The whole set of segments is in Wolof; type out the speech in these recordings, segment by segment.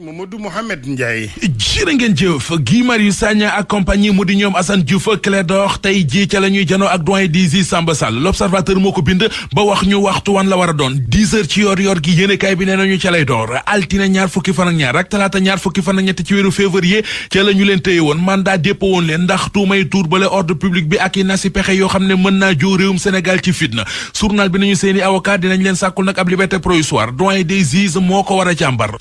Mamadou Mohamed Ndiaye. jërë ngeen jëf Guy Marius Sagna ak compagnie mu di ñoom Assane Diouf Clédor tey jii ca la ñuy janoo ak doyen des juges Samba Sall l'observateur moo ko bind ba wax ñu waxtu wan la war a doon 10 heures ci yor gi yéenekaay bi nee nañu ca lay door altine ñaar fukki fan ak ñaar ak talaata ñaar fukki fan ak ñett ci weeru février ca la ñu leen téye woon mandat dépôt woon leen ndax tuumay turbale ordre public bi ak i nasi pexe yoo xam ne mën naa joo réewum Sénégal ci fitna journal bi nañu seeni avocat dinañ leen sàkkul nag ab liberté provisoire doyen des juges moo ko war a càmbar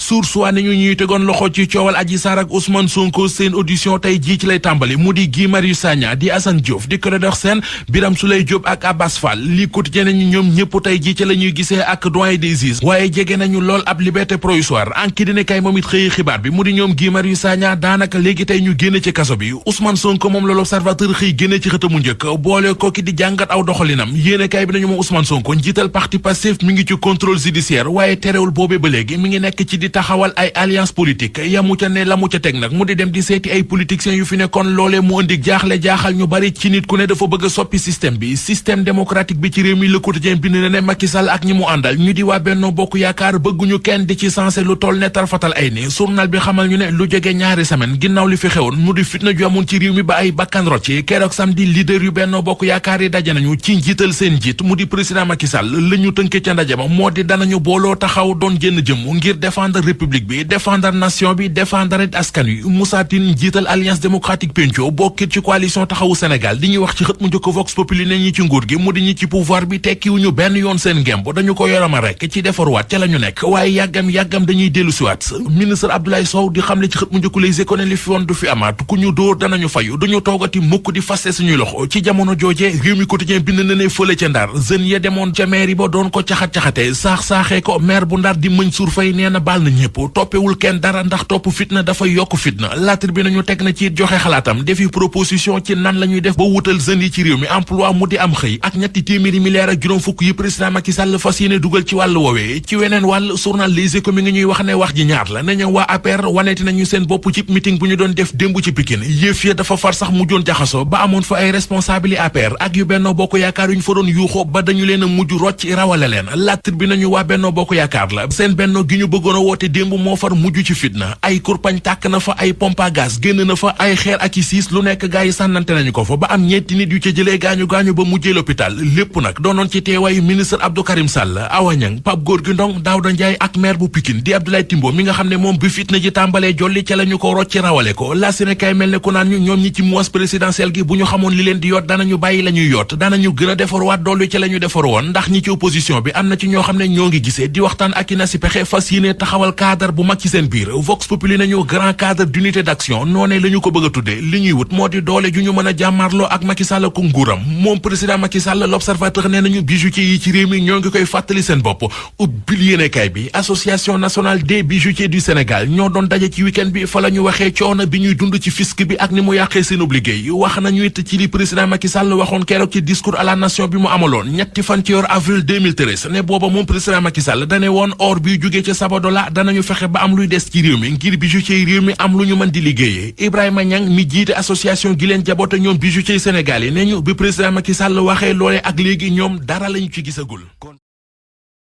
ñuy tegoon loxo ci coowal Adji Sarr ak Ousmane Sonko seen audition tey jii ci lay tàmbali mu di Guy Marius Sagna di Assane Diouf di Clédor Sène Birame Souleye Diop ak Abbas Fall li quotidien nañu ñoom ñëpp tey jii ci la ñuy gisee ak doyen des juges waaye jege nañu lool ab liberté provisoire anki dina kay moom it xëyi xibaar bi mu di ñoom Guy Marius Sagna daanaka léegi tey ñu génne ci kaso bi Ousmane Sonko moom la l'observateur xëy génne ci xëtamu njëkk boole ko ki di jàngat aw doxalinam yéene kay bi nañu moom Ousmane Sonko njiital parti Pastef mi ngi ci contrôle judiciaire waaye terewul boobee ba léegi mi ngi nekk ci di taxawal ay alliance politique yamu ca ne la mu ca teg nag mu di dem di seeti ay politiciens yu fi nekkoon loolee mu indi jaaxal ñu bari ci nit ku ne dafa bëgg a soppi système bi système démocratique bi ci réew mi Le Quotidien bind na ne Macky Sall ak ñi mu àndal ñu di waa Benno Bokk Yaakaar bëgguñu kenn di ci sensé lu toll ne tarfatal ay ni journal bi xamal ñu ne lu jege ñaari semaine ginnaaw li fi xewoon mu di fitna ju amoon ci réew mi ba ay bakkan rot ci keroog samedi leader yu Benno Bokk Yaakaar yi daje nañu ci njiital seen njiit mu di président Macky Sall la ñu tënke ca ndaje ma moo di danañu booloo taxaw doon génn jëm ngir défendre république bi défendre nation bi défendre askan wi Moussa Tine njiital alliance démocratique penco bokkit ci coalition taxawu Sénégal di ñuy wax ci xët mu njëkk Vox Populi ne ñi ci nguur gi mu di ñi ci pouvoir bi tekkiwuñu benn yoon seen ngemb dañu ko yorama rek ci defarwaat ca la ñu nekk waaye yàggam dañuy dellu siwaat ministre Abdoulaye Sow di xamle ci xët mu njëkk Les Échos ne li fi woon du fi amaat ku ñu dóor danañu fayu duñu toogati mukk di faste suñuy loxo ci jamono jooje réew mi quotidien bind na ne fële ca Ndar jeunes ya demoon ca mairie ba doon ko caxat-caxate saaxee ko maire bu Ndar di Mansour Faye nee na baal na ñëpp toppewul kenn dara ndax topp fitna dafa yokk fitna laatar bi nañu teg na ci joxe xalaatam defi proposition ci nan la ñuy def ba wutal jeunes yi ci réew mi emploi mu di am xëy ak ñetti téeméeri milliards ak juróom fukk yi président Macky Sall fas yéene dugal ci wàllu woowee ci weneen wàll journal Les Échos mi ngi ñuy wax ne wax ji ñaar la nañu waa APR waneeti nañu seen bopp ci meeting bu ñu doon def démb ci Pikine yëf ya dafa far sax mujjoon jaxaso ba amoon fa ay responsable APR ak yu Benno Bokk Yaakaar yu ñu fa doon yuuxoo ba dañu leen a mujj rocc rawale leen laatar bi nañu waa Benno Bokk Yaakaar la seen benno gi ñu bëggoon a woote démb moo far mujj ci fitna ay kurpañ tàkk na fa ay pompe à gaz génn na fa ay xeer ak i siis lu nekk gaa yi sànnante nañu ko fa ba am ñetti nit yu ca jëlee gaañu ba mujjee l'hôpital lépp nag doonoon ci teewaayu ministre Abdou Karim Sall Awa Niang Pape Gorgui Ndong Daouda Ndiaye ak maire bu Pikine di Abdoulaye Timbo mi nga xam ne moom bi fitna ji tàmbalee jolli ca la ñu ko rocci rawale ko la Sénégal mel ne ku naan ñu ñoom ñi ci mois présidentiel gi bu ñu xamoon li leen di yoot danañu bàyyi la ñuy yoot danañu gën a defarwaat dollu ca la ñu defar woon ndax ñi ci opposition bi am na ci ñoo xam ne ñoo ngi gisee di waxtaan ak i na si pexe fas yéene taxawal cadre bu mag ci seen biir Vox Populi nañu grand cadre d'unité d'action noonee la ñu ko bëgg a tudde li ñuy wut moo di doole ju ñu mën a jàmmarloo ak Macky Sall ko nguuram moom président Macky Sall l'observateur nee nañu bijoutier yi ci réew mi ñoo ngi koy fàttali seen bopp ubbil yéenekaay bi association nationale des bijoutiers du Sénégal ñoo doon daje ci week-end bi fa la ñu waxee coono bi ñuy dund ci fisc bi ak ni mu yàqee seen liggéey wax nañu it ci li président Macky Sall waxoon keroog ci discours à la nation bi mu amaloon ñetti fan ci yor avril 2013 ne booba moom président Macky Sall dane woon or bi jógee ca Sabadola danañu fexe ba am luy des ci réew mi ngir bijoutier réew mi am lu ñu mën di liggéeyee Ibrahima Niang mi jiite association gi leen jaboote ñoom bijoutier Sénégal yi ne ñu bi président Macky Sall waxee loolee ak léegi ñoom dara lañu ci gisagul